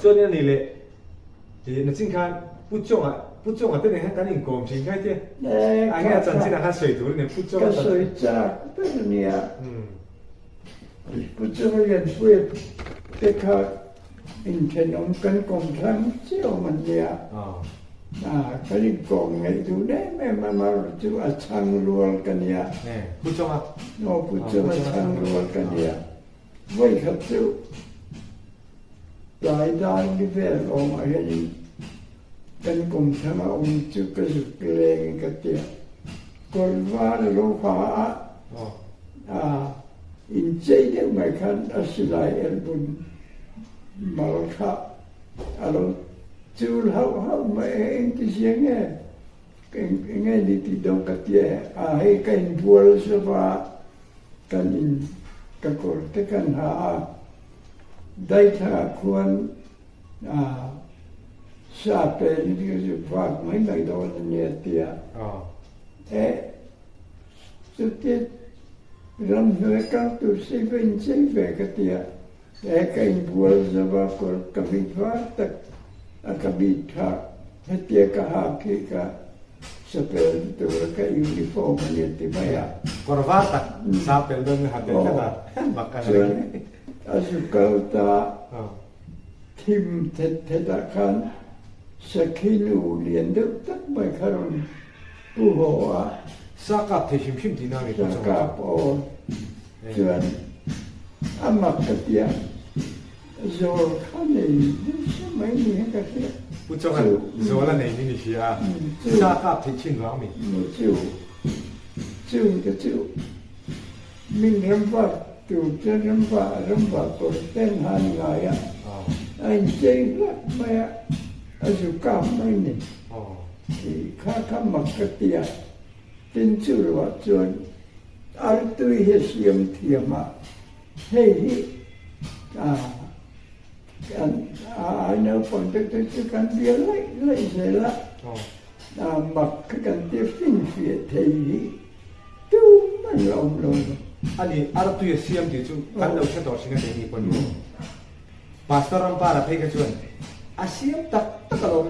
Chuan in a ni leh i nachin khan Pu Chonga Pu Chonga te nen khan kan inkawm thin khai te. A nge a chanchin ah khan sawi tur a ni Pu Chonga Ka sawi chak ber a nia. Pu Chonga Lianpuia te kha inthenawm kan kawm thlang chiah awm an nia. Kan inkawm ngaih duh em em a amaherawhchu chu a chhang rual ka nia. Pu Chonga. Aw Pu Chonga chhang rual ka nia. Vawikhat chu tlai dar ni vel awmah hianin kan kumthanga awm chu ka zuk leng ka tia. Kawr var a lo ha a, a inchei deuh mai khan a silai elbun mal kha a lo chul hauh hauh mai a, engti zia nge eng nge ni tih dawn ka tia a, hei ka inbual zova. Kan in ka kawr te kan ha a, daithla khuan sa pen in ka zuk vak mai mai dawn a nia tia. E chutia ramhnuai kal tur si va inchei ve ka tia, e ka inbual zova kawr ka mit var tak a ka mit kha hetia ka ha khi ka Sapel tura ka uniform a nia ti mai a. Kawr var tak sapel dawn in ha tel tlat a, mak a Chuan a zu kal ta thim thet thet ah khan sakhi nu lian deuh tak mai kha rawn pu haw a. Sa kap thei hrim hrim tihna a ni Sa kap aw. Chuan a mak ka tia. Zawl kha nei nasa mai ni hi ka hria. Pu Chawnghan zawl a nei ni ni hria a, sa kap theih thin vang mi. Chu chung te chu min ramvak tur chuan ramvah ramvah kawr ten han ngai a, a inchei hlak mai a, a zu kap mai ni. Kha kha mak ka ti a, tin chu ruah chuan artui hi a siam thiam a. Hei hi kan ai naupang te te chu kan bia laih laih zel a, mak kha kan ti finfiah thei hi tum an la awm lo. Ani artui a siam tih chu kan lo hre tawh thin a keini pawh ni. Pastor Rampara phei kha chuan a siam tak tak alawm.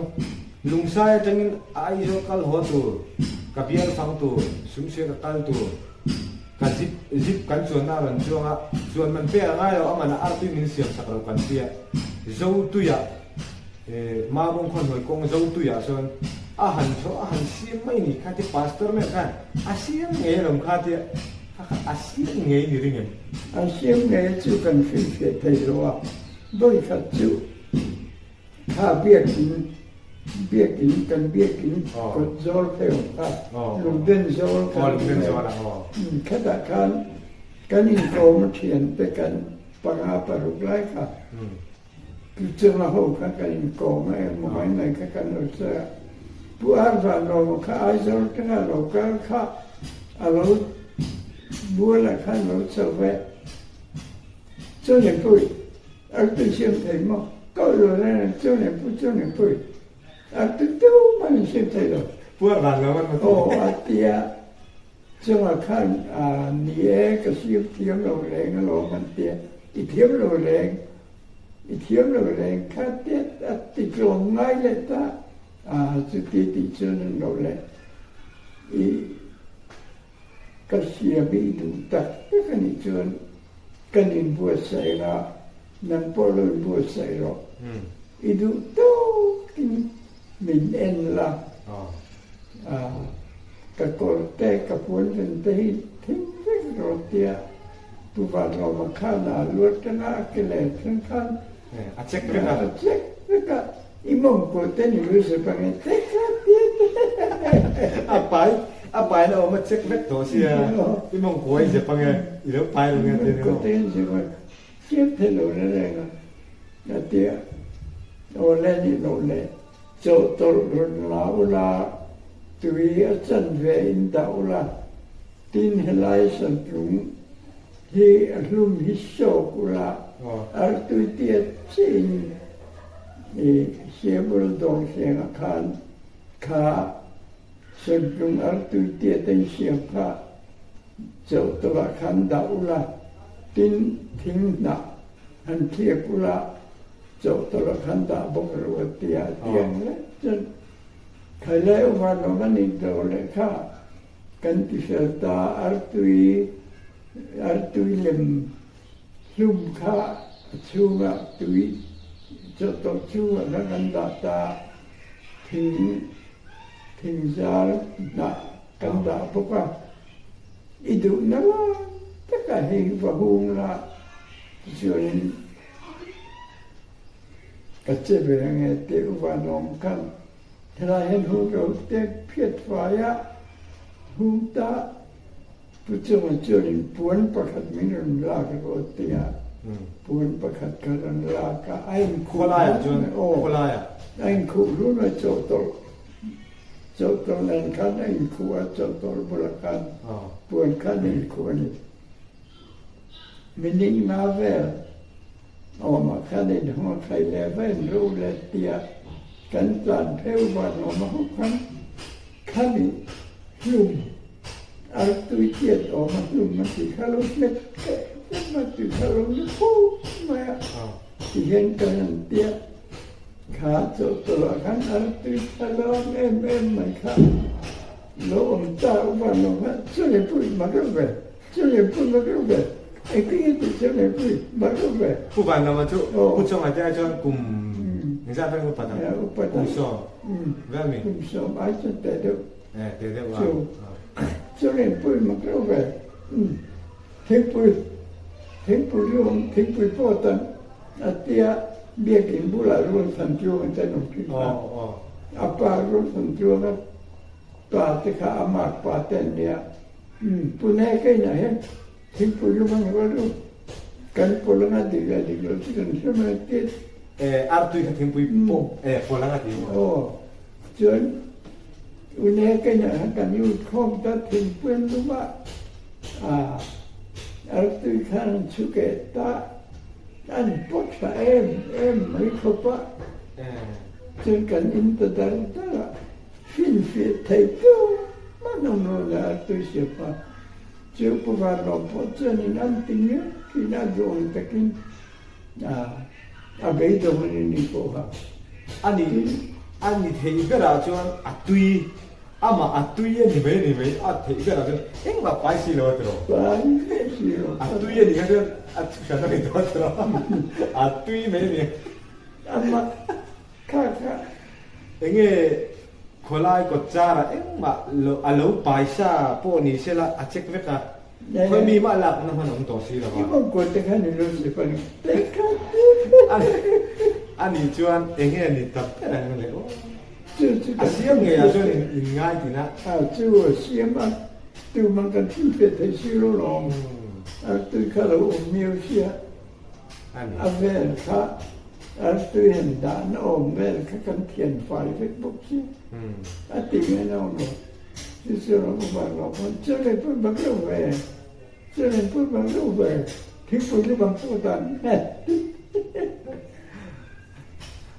Lungsai atangin Aizawl kal haw tur, ka bial fang tur, sumsuia ka kal tur, Ka zip zip kan chuanna a rawn chuang a, chuan man pek a ngai lo, a man a artui min siam sak lo kan tia. Zotuiah eh Mabawng khaw hnuai kawng Zotuiah chuan a han tho a han siam mai ni kha tia pastor meuh khan a siam ngei alawm kha tia kha kha a siam ngei ni ring em? A siam ngei chu kan hrilhfiah thei lo a, vawikhat chu Kha biakin, biakin kan biakin kawt zawl pheu kha, lungden zawl kan ti mai. Khatah khan kan inkawm a thiante kan panga paruk lai kha Tuchunga ho kha kan inkawm a, engmaw mai mai kha kan lo sawi a. Pu Arvanlawma kha Aizawl atanga lo kal kha a lo bualah khan lo chho ve. Chawlhepui. Ar tui siam thei maw? Ka lo reng reng chu nen pu chu nen pui. Ar tui tu man in siam thei lo. Puar van lo an maw? Aw a tia chungah khan ni e ka siam thiam lo reng alawm an tia. I thiam lo reng, i thiam lo reng kha tia a ti tlawm ngai leh ta. Chuti tih chuan an lo leh. I Ka siam i duh tak tak a nih chuan kan inbuatsaih la, nang pawh lo inbuatsaih rawh. I duh tawkin min en la, ka kawr te, ka puan ven te hi thing vek rawh tia Pu Vanlawma khan a luat tanga a ke leh thleng khan a check vek a, a check vek a, i mawngkaw te ni lu zep ange te kha tia te. A pai a pai na awm a check vek tawh sia, i mawngkaw i zep ange i lo pai lo nge te ni maw. Mawngkaw te in zep a, siam thei lo reng reng a, a tia aw le nih loh leh chawhtawlh rawn la ula tui a chanve in dah ula tin helai santlung Hi a hlum hi sawk ula, artui tiat chiin i siamul dawrhlengah khan kha suntlung artui tiat a in siam kha chawhtawlh khan dah ula, tin thing hnah han thliak ula. Chawhtawlh ah khan dah bawk rawh a ti a, ti ang lek chuan Khailai uvan awm a nih do leh kha kan ti fel ta, artui artui lem hlum kha a chhungah tui chawhtawlh chhungah khan kan dah ta, thing thingzar hnah kan dah bawk a, i duhna lai takah hei va hung la tichuanin Ka che ve ange tih uvan awm khan helai hian hung ro te phiat fai a, hung ta Pu Chunga chuanin puan pakhat min rawn lak rawh a ti a, puan pakhat ka rawn lak a, a inkhuh a inkhuh hlun a chawhtawlh chawhtawlh nen khan a inkhuh a, chawhtawlh bulah khan puan khan a inkhuh a ni. Minute nga vel awmah khan inhawng a khai leh va in ro let tia kan tlan pheu van awm a hawk khan khami hlum artui tiat awm a hlum a ti kha lo hmet teh teh mai tui kha lo ni khawp mai a ti hian kan han tia kha chawhtawlh ah khan artui tha lawm em em mai kha lo awm ta van awm a chumi pui mak ve. Pu Vanlawma chu Pu Chawngah te ai chuan kum engzat vel upat ang? Kum sawm vel mi? Kum sawm ai chuan teh deuh. Eh teh deuh a. Thingpui thingpui lum thingpui pawh tan a tia biakin bulah Rualthanchuang an tan awm thin kha. A pa Rualthanchuang a Pa te kha a mark pa te an nia. Umm Pune ka inah hian thingpui lum a ni rual ru. Kan pawl anga dik leh dik lo chu kan hre mai tit. Eh artui kha thingpui pawh eh pawl anga ti maw? Aw chuan Pune ka inah hian kan ut khawm ta thingpui an lum a, ah artui khan an chhu keh ta an pawt thla em em mai khawp a. Chuan kan in ta dar dar a. Finfiah thei tu hman awm lo le a tui siap a, chu Pu Vanlawm pawh chuanin an ti ngei thin a, duhawm takin a beidawng a ni ni pawh kha. A ni, a ni thei berah chuan a tui, amah a tui a ni mai a ni mai, a theih berah chuan engmah pai si lo a tiraw? Pai miah si lo. A tui a nih kha chuan a hran a ni tawh a tiraw? A tui mai a ni. Amah Kha kha. Enge khawlai kawt chara engmah lo a lo paisa pawh ni sela a check vek a, khawi mi mah lak na hman a awm tawh si lo va. I mawngkaw te khan i lo zep a ni. A ni chuan enge ni tak ber ang le aw. A siam ngei ah chuan in ngai tina. A chu a siam a, tumah kan thilfiah thei si lo lawm. A tui kha lo awm miau sia. A vel kha Artui han dahna awm vel kha kan thian fai vek bawk si. A ti nge no lo. Chu chu ram upa lo pawn chu lei pui bak lo ve. Chu lei pui bak lo ve. Thingpui lu bang pawh dan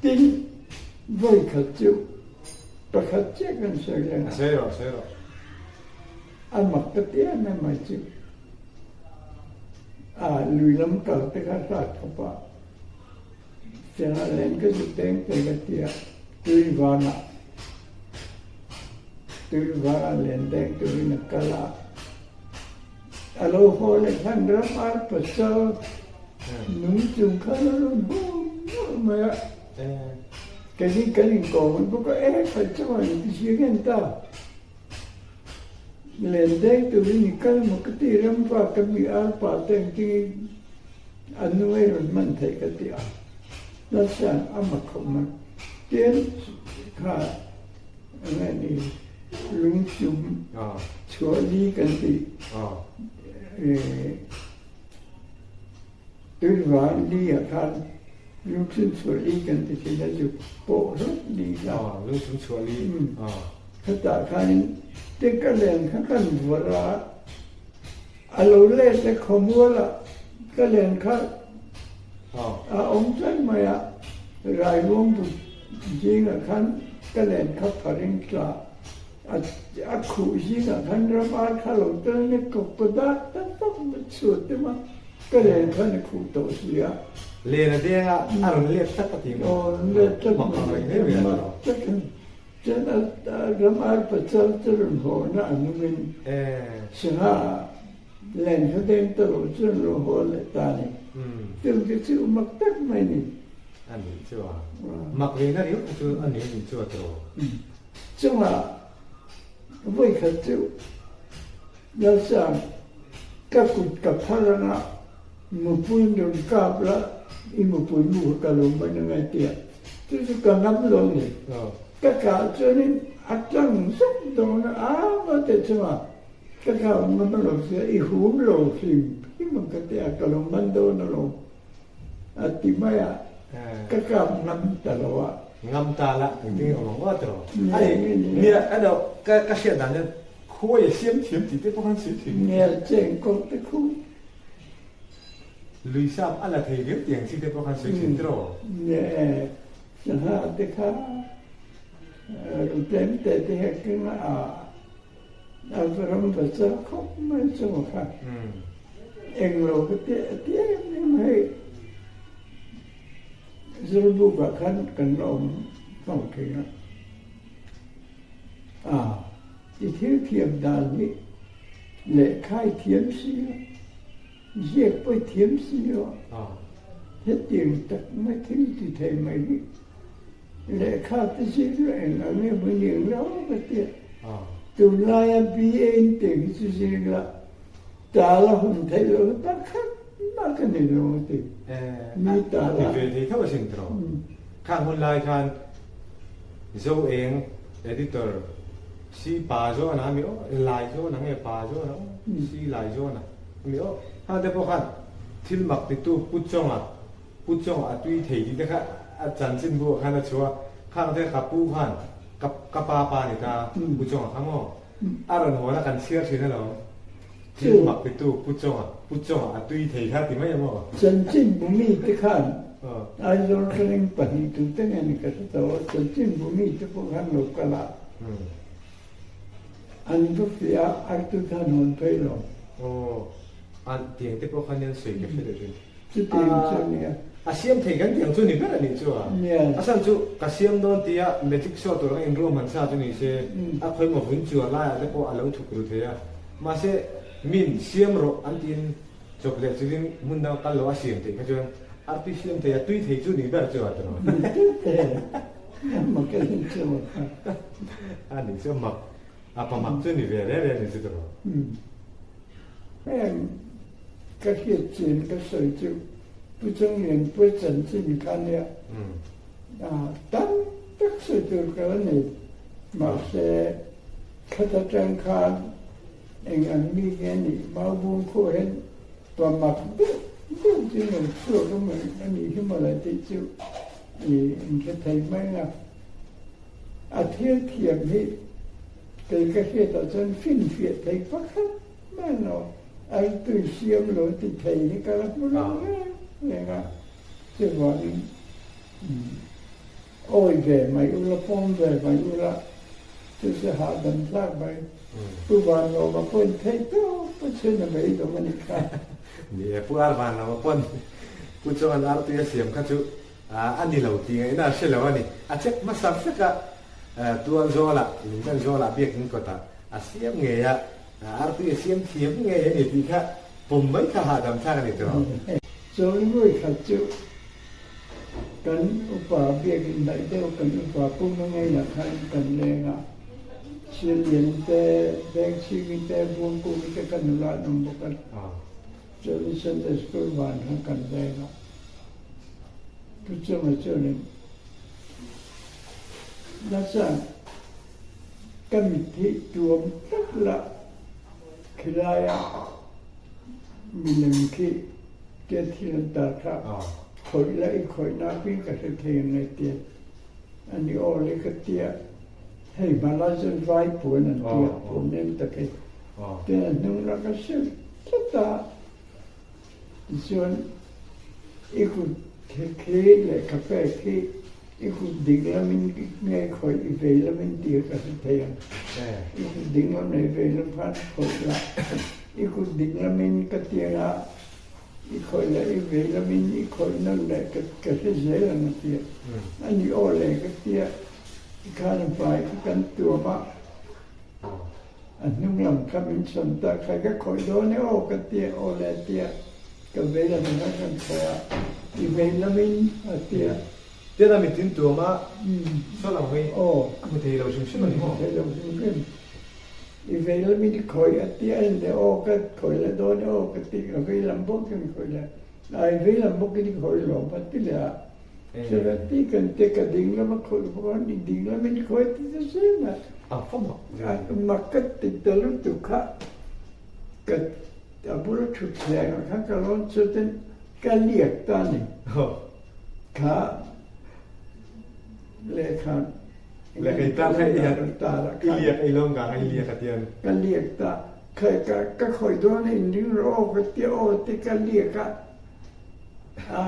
Tin, vawi khat chu pakhat chiah kan sawi reng a. A sawi rawh, a sawi rawh. A mak ka ti em em mai chu. A lui lam kal te kha hlat khawp a. Chana len ka zuk deng te ka ti a, tui vanah tui vanah len deng turin a kal a, a lo haw leh khan ram ar pasal nung chung khan a rawn haw nawlh mai a, keini kan inkawm bawk a, e khawi chungah intihsiak en ta. Len deng turin i kal maw ka ti ram va ka mi ar pa te ang chingin a nu ei rawn hman theih ka ti a, Lalsan a mak khawp mai. Tin kha eng nge ni lungchum chhuah li kan ti tuivan li ah khan Lungchun chhuah li kan ti thin a zuk pawh hlawt ni kha. Lungchun chhuah li. Khatah khanin te ka len kha kan vawrh a, a lo let le khawmual ah ka len kha a awm tlat mai a, Rairuang bu zingah khan ka len kha pharin tla a khuh zingah khan ram ar kha lo tel nek kawk kaw dak tak tak chhuat te ma. Ka len khan a khuh tawh si a. Len a deng a, a rawn let tlat a ti maw? Aw, rawn let tlat Mak ang reng hle mai a tiraw? Tak a ni. Chuan a ram ar pachal te rawn haw na a nungin sangha len kha deng ta lo chuan rawn haw leh ta a ni. Chung te chu mak tak mai a ni. A nih chu a. Mak ve na riau te chu a ni a nih chu a tiraw? Chungah vawikhat chu Lalsang, ka kut ka phar anga mupui rawn kap la, i mupui mu kha ka lo man anga ti a, chu chu ka ngam lo ni. Ka kah chuanin a tlang zuk dawn a, a va teh chunga ka kah ngam lo sia, i hum lo hlim hlim ang ka ti a, ka lo man dawn alawm a ti mai a, ka kap ngam ta lo a. Ngam ta la, engtin nge awm ang ngawt rawh. Ani, nia, ano, ka hriat dan hian Khuai a siam thiam tih te pawh khan sawi thei mai. Nel cheng kawr te khu. Lui sap a la thei viau tih ang chi te pawh khan sawi thin tiraw? Nge sangha te kha ru tlem te te hian keng a a ram va char khawp mai chunga kha englo ka ti a ti em em hei Zawlbuk ah khan kan la awm ho thei a. A, i thil thiam dan hi lehkha i thiam si a, ziak pawh i thiam si lo a, hetiang tak mai thil ti thei mai hi lehkha te zir lo eng ang emaw ni ang lo ka ti a, tunlaia BA in tih hi chu zir la tal a hun theih loh hi pakhat mah ka nei lo a ti. Mi tal a. Ti ve thei tho asin tiraw? Khang hun lai khan Zo eng editor si pa zawn a mi aw lai zawn a nge pa zawn a aw si lai zawn a mi aw khang te pawh khan thil mak titu Pu Chawnga Pu Chawnga a tui thei tih te kha a chanchin bu ah khan a chhuah khang te ka pu khan ka ka pa pa ni ta Pu Chawnga kha maw a rawn hawn a kan chhiar thin alawm thil mak titu Pu Chawnga Pu Chawnga a tui thei kha ti mai a maw. Chanchin bu mi te khan Aizawl atangin pahnihtu te nen ka hre tawh a, chanchinbu mite pawh khan lo kal a, an va fiah a, artu khan hawn phei lo. Aw, an tiang te pawh khan an sawi ka hre deuh thin. Chutiang chu a nia. A siam thei kan tiang chu ni ber a nih chu a. Nia. A chhan chu ka siam dawn tia magic show tur anga inruahman sa chu ni se, a khawimaw vun chuar laiah te pawh a lo thuk ru thei a. Mahse, min siam rawh an tiin Chawp leh chilin hmun dang kal lo a siam theih kha chuan artui siam thei a tui thei chu nih ber chu a tiraw. A nih chu mak a pa mak chu ni ve reng reng ni chu tiraw. Heng ka hriat chin ka sawi chu Pu Chunglian Pu chanchin kha nia tam tak sawi tur ka la nei mahse khata tang khan Eng ang mi nge nih Maubung khuah hian pa mak deuh deuh chu lo chhuak a mai a nih hi mawle tih chu i inhre thei mai a. A thil thiam hi kei ka hriatah chuan finfiah thei pakhat mai lo, artui siam lo ti thei hi ka la hmu lo reng reng a, chuvangin Awi ve mai ula, pawm ve mai ula, chu chu hahdam thlak mai. Pu Vanlawma pawhin theih tawp a chhun a beidawm a nih kha. Ni e, Pu Ar Vanlawma pawn Pu Chawngan artui a siam kha chu a ni lo tih ngaihna a hre lo a ni. A check hmasa vek a, tual zawlah, lungdan zawlah biakinn kawtah a siam ngei a, artui a siam thiam ngei a ni tih kha pawm mai kha hahdam thlak a ni tawh. Chawi vawi khat chu Kan upa biakin daih deuh kan upa pum a ngei ah khan kan leng a, Siallian te, Bengchhingi te, Buangkungi te ka nula an awm bawk a, chuan Sunday School van khan kan leng a, Pu Chunga chuanin Lasang ka mit hi tuam tlat la khilai ah milem khi Tia thil an tar kha khawih la i khawih nak in ka hre thei ang e tia a ni aw le ka tia hei hma lai chuan vai puan an tia puan nem tak e tia a hnung la ka hre tlat a tichuan i kut khi lehkha pek khi i kut ding lamin nge khawih i vei lamin tia ka hre thei ang i kut ding lam leh vei lam khan khawih la i kut ding lamin ka tia. I khawih leh i vei lamin i khawih nawn leh ka ka hre zel ang a ti a. A ni aw le ka ti a, tikhan a hmai kha kan tuam a, a hnung lam kha min sawn ta khai ka khawih dawn e aw ka ti a, aw le a ti a, ka vei lam kha kan khawih a, i vei lamin a ti a. Tian a mit in tuam a, saw lam hi a hmu thei lo hrim hrim a ni maw? Hmu thei lo hrim hrim. I vei lamin i khawih a ti a en leh aw ka khawih leh dawn e aw ka ti ka vei lam bawk in khawih leh a i vei lam bawk in i khawih lo a ti leh a chuan a ti kan te ka ding lam a khawih bawk a i ding lam in i khawih ti ta zel a a mak ka ti ta lutuk kha ka a bula thut thleng ah khan ka lawn chutin ka liak ta a ni kha Lehkha Lehkha ta kha i i liak ei lawng ka i liak a tian. Ka liak ta kha ka ka khoi dawn a in ring rawh aw ka tia aw te ka liak a a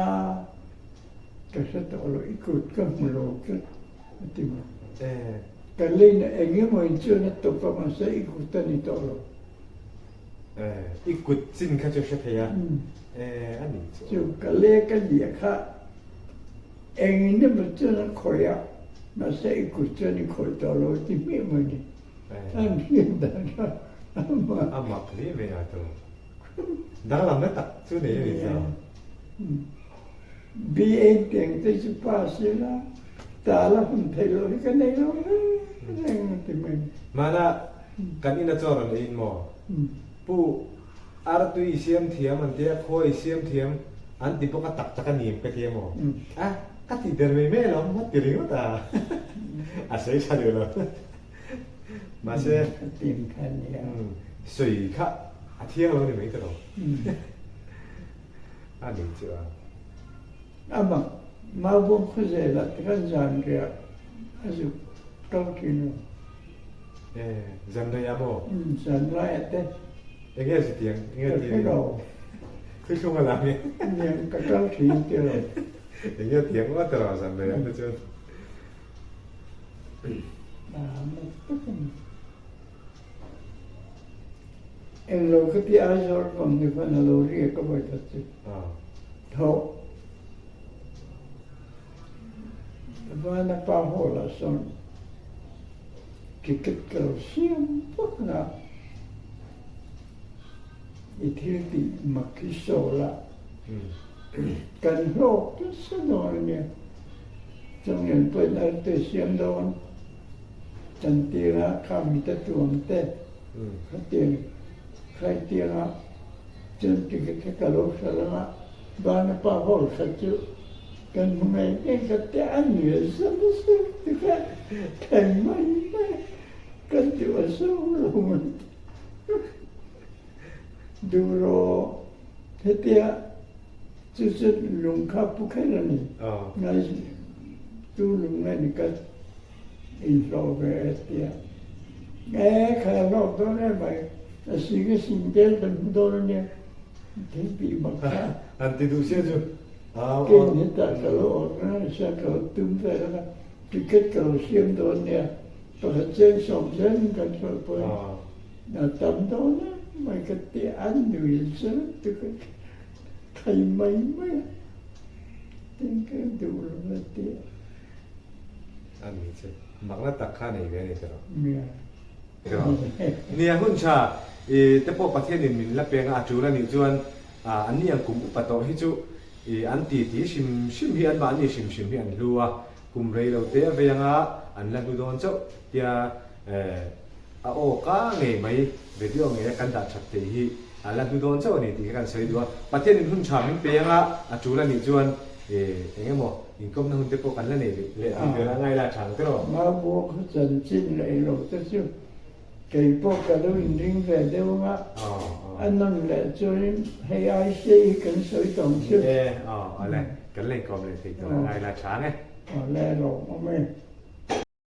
ka hre tawh lo i kut ka hmu lo tlat a ti maw. Ka leina eng emaw in chuan a tawp a mahse i kut a ni tawh lo. I kut chin kha chu hre thei a a ni chu. Chu ka le ka liak kha Engin emaw chuan a khawih a, mahse i kut chuan i khawih tawh lo ti hmiah mai ni. An hriat dan kha a mak. A mak hle mai a tu. Danglamna tak chu nei a ni chu. BA teng te chu pass ila, tal a hun theih loh hi ka nei lo reng reng a ti mai. Hmana kan ina chaw rawn eiin maw? Pu Artui i siam thiam an tia, khawi i siam thiam an ti bawk a, tak tak a ni em ka ti em aw? A, ka tih der mai mai alawm, a ti ringawt a, a sawi tha duh lo. Mahse, sawi kha a thiang lo ni mai ta lo. A ni chu a. Amah Maubawm khawzelah te khan zan riah a zuk kal thin lo. E, zan rei ah maw? Umm, zan lai ah te. Enge zu tiang? Enge tiang? Ka hre lo. Thuthlung a la nge? Niang ka kal thin ti lo. Enge tiang ngawt rawh zan rei ah te chuan. Ah, mak tak a ni. Englo ka ti Aizawl kawng ni khan a lo riak a vawikhat chu. Tho. Vana pa hall ah sawn ticket ka lo siam vak na i thil tih mak hi sawl a kan hlawk nasa dawn a nia. Chawnglen pawhin arte siam dawn kan tir a, kha mita tuam te khatiang khaitiang a chuan ticket kha ka lo hralh ang a, vana pa hall kha chu kan hmu ngei ngei kha te a nuih a za nasa lutuk a, thleng mai mai kan duh a zo lo mai duh rawh hetia Chu chu lung kha pu kher a ni. Ngai tu lung nge ni ka inhlawh ve e tia. E khai a hlawk dawn em mai, a sing a sing tel kan hmu dawn a nia, thil tih mak kha. An ti duh sia chu. Kein hetah ka lo organise a, ka lo tum vel a, ticket ka lo siam dawn nia, pakhat cheng 90 in kan hralh pawhin a tam dawn em mai ka ti a, an nui nasa lutuk a. Thei mai mai a, tin ka duh lo a ti a. A ni che, makna tak kha nei ve a ni tawh. Nia. Nia hun tha i te pawh Pathianin min la peng a, a tul a nih chuan an ni ang kum upa tawh hi chu i an ti ti hrim hrim hi anmahni hrim hrim hi an hlu a, kum rei lo te a vei anga an la hlu dawn chauh tia A aw ka ngei mai, video ngei a kan dah that theih hi a la hnu dawn chauh a ni tih kha kan sawi duh a. Pathianin hun tha min pe anga a tul a nih chuan eng emaw inkawmna hun te pawh kan la nei leh tih vel a ngai la tha ang tiraw? Maubuak kha chanchin leh lo te chu kei pawh ka lo inring ve deuh anga a nawn leh chuanin hei ai sei hi kan sawi tawh ang chu. Ni e, aw awle, kan la inkawm leh thei tur a ngai la tha ang e. Awle, lawmawm e.